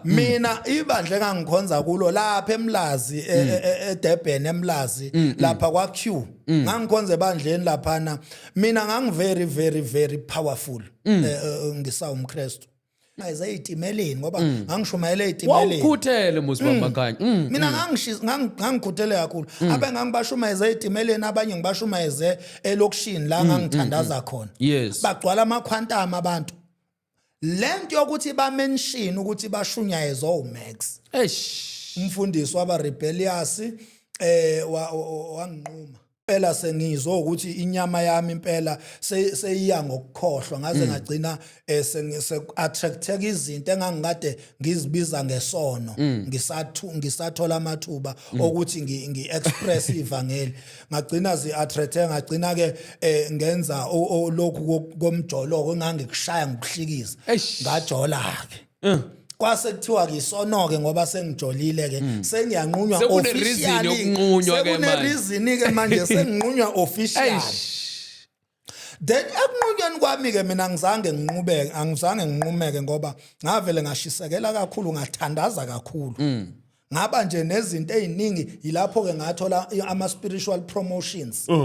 Mina ibandla engangikhonza kulo lapha eMlazi, eDurban, eMlazi lapha kwa Q, ngangikhonza ebandleni laphana. Mina ngangi very, very, very powerful, ngisawumKristu ayize ezitimeleni, ngoba ngangishumayela ezitimeleni. Wawukhuthele mos, Baba Makhanya. Mina ngangikhuthele kakhulu. Abe ngangibashumayeze ezitimeleni, abanye ngibashumayeze elokishini la ngangithandaza khona. Bagcwala amakhwantama abantu. Lento yokuthi ba-mention ukuthi bashunyayezwa uMax, umfundisi waba rebellious, wanginquma phela. Sengizwe ukuthi inyama yami impela seyiya ngokukhohlwa, ngaze ngagcina attracteka izinto engangikade ngizibiza ngesono. Ngisathola amathuba okuthi ngi-express ivangeli, ngagcina zi-attracte, ngagcina ke ngenza lokhu komjoloko engangikushaya ngokuhlikiza. Ngajola ke, kwase kuthiwa ngisono ke ngoba sengijolile ke, sengiyanqunywa. Sekune reason Officially. Yokunqunywa ke Sekune manje. reason ke manje, senginqunywa officially. Then ekunqunyweni kwami ke mina ngizange nginqubeke, angizange nginqumeke, ngoba ngavele ngashisekela kakhulu, ngathandaza kakhulu, ngaba nje nezinto eziningi. Yilapho ke ngathola ama spiritual promotions.